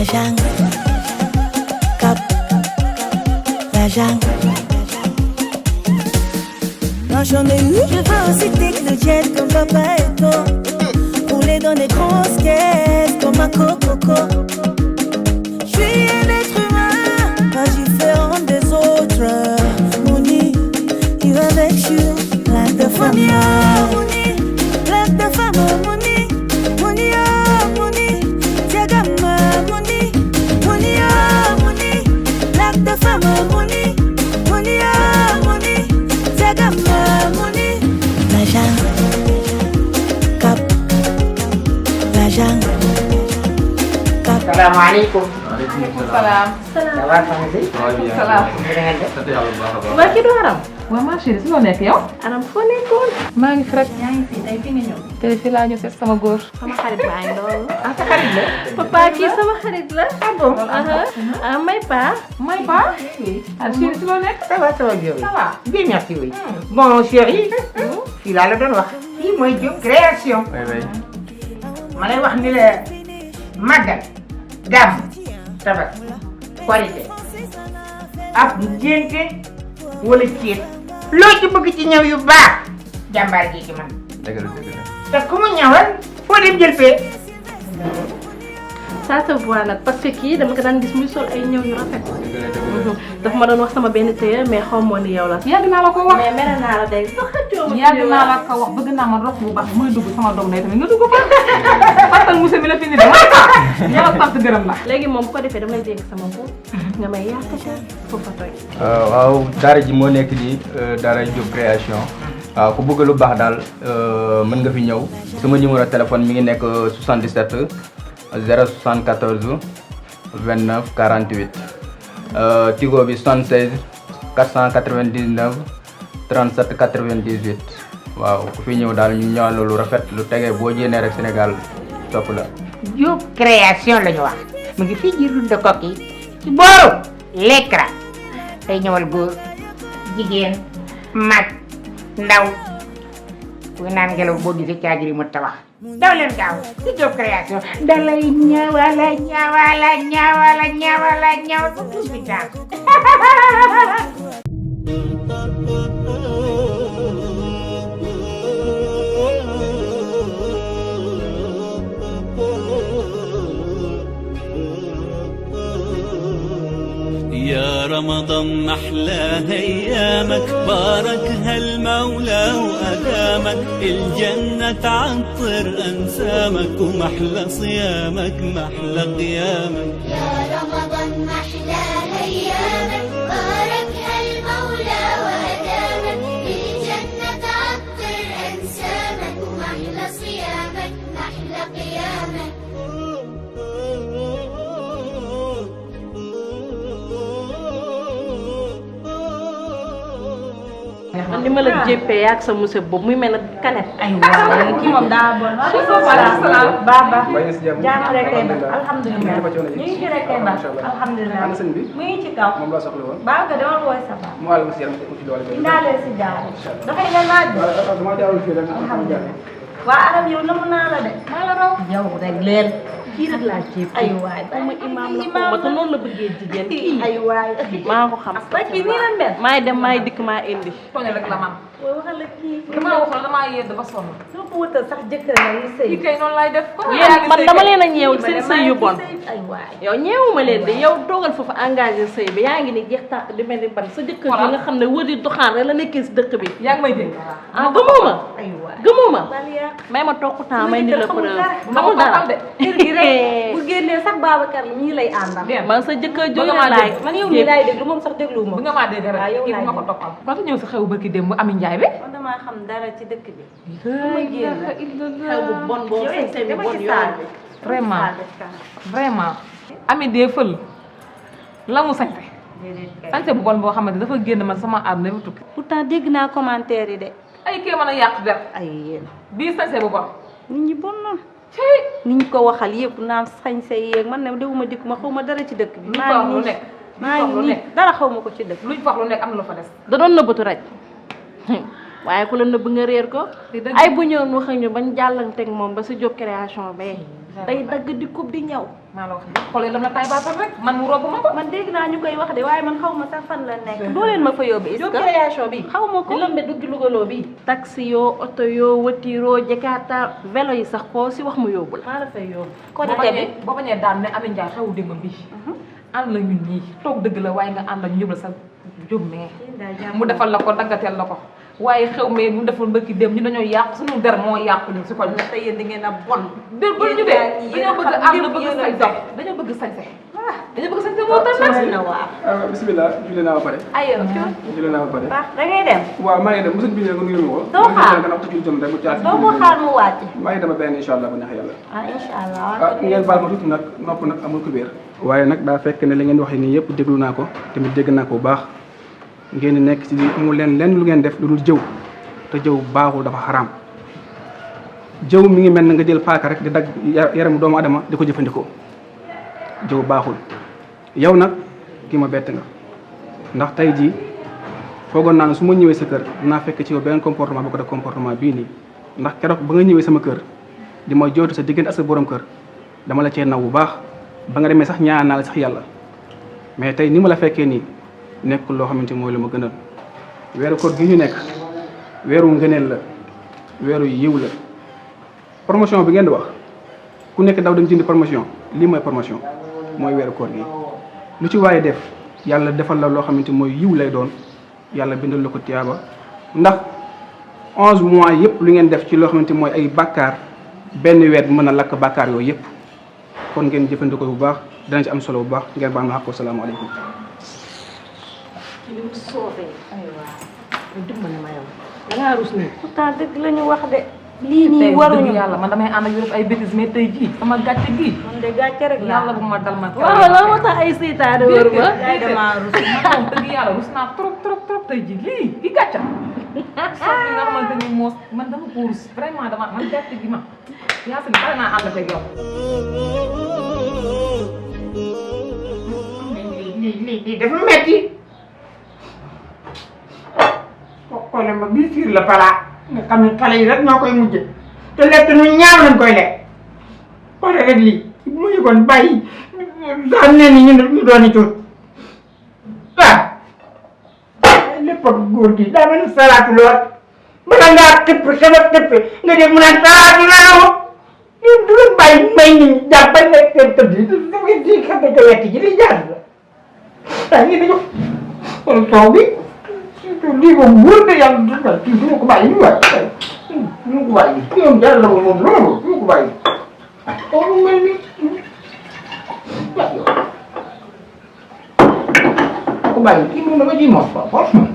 La jungle, cap, la jungle. Non, j'en ai eu. Je veux aussi le jet comme papa et toi. Rouler dans des grosses caisses comme un coco. Je suis un être humain, pas différent des autres. Mouni, il va avec you, like the famille. Mouni, like the famille. Mouni, Mouni, oh Mouni, Diagama. Mouni, Mouni, oh Mouni, like the famille. Mouni, Mouni, oh Mouni, Diagama. Mouni, la jungle, cap, la jungle. Assalamualaikum. Waalaikumsalam. Ça va soxna si? Salaam. sant yàlla bu baax a baax. waa kii du Aram. waaw ma chérie si loo nekk yow. Aram foo nekkoon. maa ngi fi rek. yaa ngi fi tey fi nga ñëw. tey fii laa ñëw seet sama góor. sama xarit baa ngi loolu. ah sa xarit la. papa kii sama xarit la. ah bon. may pa. may pa. ah chérie si loo nekk. Ça va ça va bien. ça va. Bien merci oui. Bon chérie. fii laa la doon wax. fii mooy Diop création. ma lay wax ni la màggal. gàmm. tabax. korite. ab ngénte wala ceet. loo ci bëgg ci ñëw yu baax. jàmbaar ji ci man. dëgg la. te ku mu ñëwal foo dem jël fee. ça se voit nag parce que kii dama ko daan gis muy sol ay ñëw yu rafet. daf ma doon wax sama benn téye mais xaw ma ni yow la. yàgg naa la ko wax. mais mere naa la dégg nga. yàgg naa la ko wax bëgg naa ma rox bu baax muy dugg sama doom day tamit nga dugg fa. fàttal monsieur mi la fi ni de ma yàlla sant gërëm la. léegi moom bu ko defee damay dégg sama bopp nga may yàqate foofu fa tooy. waaw daara ji moo nekk nii daara Diop création waaw ku bëgg lu baax daal mën nga fi ñëw sama numéro téléphone mi ngi nekk 77 074 29 48 Tigo bi 76 499 37 98 waaw ku fi ñëw daal ñu ñëwal lu rafet lu tegee boo jénnee rek Sénégal topp la. Diop création la ñu wax. mu ngi fii ji Route de Coquille ci booru l'écran day ñëwal góor jigéen mag ndaw kuy naan ngelaw boo gisee caagiri mu tabax daw leen gaaw ci Diop création dalay ñaawala ba tuus bi daal. يا رمضان محلى ايامك باركها المولى وادامك الجنه تعطر انسامك ومحلى صيامك محلى قيامك يا رمضان محلى ايامك باركها المولى وادامك الجنه تعطر انسامك ومحلى صيامك محلى قيامك. man ni ma la jéppee ak sa monsieur boobu muy mel ne kanet. ay waaw kii moom daa bon. salaam. baba jàmm rek kay ba alhamdulilah ñu ngi ci rek kay ba alhamdulilah mu ngi ci kaw moom laa soxla woon. baax nga demal wooy sa baax mu wàllu ma si yaram ci doole bi. indaale si jaar dafay nga laaj de dama jaarul fii rek alhamdulilah waa aram yow namu naa la de maa la raw. yow rek leen kii rek laa jéppee. ay waay ma imaam la ko ma te noonu la bëggee jigéen kii. ay waay maa ko xam. ba kii nii la mel maay dem maay dikk maa indi. tooñ rek la man. waaw waxal la kii damaa waxoon damaa yedd ba sonn. soo ko wutal sax jëkkër na mu sëy kii kay noonu lay def. yéen man dama leen a ñeew seen sëy yu bon. ay waay yow ñeewuma leen de yow toogal foofu engagé sëy bi yaa ngi ni jeex tàkk di mel ni ban sa jëkkër bi nga xam ne wër di doxaan rek la nekkee si dëkk bi. yaa ngi may dégg. ah gëmoo ma ay waay gëmoo ma Balia may ma toog temps may ni la preuve xamul xamul dara de. kër gi rek bu génnee sax Babacar ñii lay àndal man sa jëkkër Bëgg jóge maa laay man yow nii laay déglu moom sax déglu ma bu nga maa dégg rek. waaw yow kii laay nga ko toppal. ba ñëw si xew barki démb Ami Njaay bi. man damaa xam dara ci dëkk bi xew bu bon boobu seen seen bu bon yooyu vraiment vraiment. Ami dee fël la mu sañte. sañte bu bon boo xamante dafa génn man sama àdduna dafa tukki. pourtant dégg naa commentaire yi de ay kii mën a yàq der. ay yéen bii sañte bu bon. nit ñi bon na nit ñi ko waxal yëpp naan sañse yeeg man ne dewuma dikk ma xaw ma dara ci dëkk bi luñ fa wax lu nekk. maa ngi nii dara xaw ma ko ci dëkk luñ fa wax lu nekk am na lu fa des. da doon nëbbatu rek waaye ku la nëbb nga réer ko ay bu ñëwoon wax ak ñu bañ jàllanteeg moom ba sa job création bee day dagg di kub di ñaw maa la wax xoolee lam la tay baatal rek man mu robb ma ko man dégg naa ñu koy wax de waaye man xaw ma sax fan la nekk doo leen ma fa yóbbu est-ce job que création bi xaw ma ko di lëmbe duggi lugaloo bi taxi yoo oto yoo wëtiroo jakarta vélo yi sax koo si wax mu yóbbu la maa la fay yóbbu ko di tebe boo bañee daan ne Ami Ndiaye xewu démb bi ànd la ñun ñii toog dëgg la waaye nga ànd ak ñu yóbbu la sa jóg mee mu defal la ko daggateel la ko waaye xew mee mu defal mbëkki dem ñu dañoo yàq suñu der moo yàqu ñu si koñ te yéen di ngeen a bon dér ba ñu dee dañoo bëgg ànd bëgg sañse dañoo bëgg sañse dañoo bëgg sañse moo tax nag bismillah julli naa ba pare ayo julli naa ba pare baax da ngay dem waaw maa ngi dem mosuñ bi ne ko nuyu ma ko doo xaar nga waxtu julli jëm rek mu caat doo ko xaar mu wàcc maa ngi dama benn incha allah bu neex yàlla incha allah ngeen baal ma tuuti nag nopp nag amul kubéer waaye nag daa fekk ne li ngeen wax nii yëpp déglu naa ko tamit dégg naa ko bu baax ngeen di nekk ci amul lenn lu ngeen def lu dul jëw te jëw baaxul dafa xaraam jëw mi ngi mel na nga jël paaka rek di dagg yaramu doomu adama di ko jëfandikoo jëw baaxul yow nag kii ma bett nga ndax tey jii foogoon naa ne su ma ñëwee sa kër naa fekk ci yow benn comportement bu ko def comportement bii nii ndax keroog ba nga ñëwee sama kër di ma jooytu sa diggante ak sa borom kër dama la cee naw bu baax ba nga demee sax ñaan naa la sax yàlla mais tey ni ma la fekkee nii nekkul loo xamante mooy lu ma gënal weeru koor gi ñu nekk weeru ngëneel la weeru yiw la promotion bi ngeen di wax ku nekk daw dem jëndi promotion lii mooy promotion mooy weeru koor gi lu ci waaye def yàlla defal la loo xamante mooy yiw lay doon yàlla bindal la ko tiyaaba ndax 11 mois yëpp lu ngeen def ci loo xamante mooy ay bàkkaar benn weer bi mën a lakk bàkkaar yooyu yëpp kon ngeen jëfandikoo bu baax dana ci am solo bu baax ngeen baal ma xaq salaamaaleykum. li mu soobee aywa dimbali ma yow da ngaa rus nii pourtant dëgg la ñu wax de lii nii waruñu yàlla man damay ànd ak yu def ay bêtises mais tey jii sama gàcce gii man de gàcce rek yàlla bu ma dal man waaw la moo tax ay seytaane wër ma yaay damaa rus man moom dëgg yàlla rus naa trop tey jii lii ki gàcca sax li nga xamante ni moos man dama ko rus vraiment dama man gàcce gi ma yaa si pare naa ànd ak yow lii dafa metti xoolal ma bii fiir la palaa nga xam ne xale yi rek ñoo koy mujje te lekk nu ñaaw lañ koy lekk xoolal rek lii bu ma yëgoon bàyyi sax ne ni ñu dooni cuut lépp ak góor gi daa mel ni salaatu lool bala ngaa xipp sama xipp nga dégg mu naan salaatu laawo ñun du leen bàyyi may nit ñi jàpp bañ nekk seen tëdd yi dafay di xam ne ko wetti ji li jaar la waaye ngi dañu xool soow bi surtout lii moom wóor na yàlla du ma kii du ma ko bàyyi ñu waay du ma ko bàyyi kii moom dara la moom loolu du ma ko bàyyi ah xool mel ni waaw yow ko bàyyi kii moom dama ciy mos quoi franchement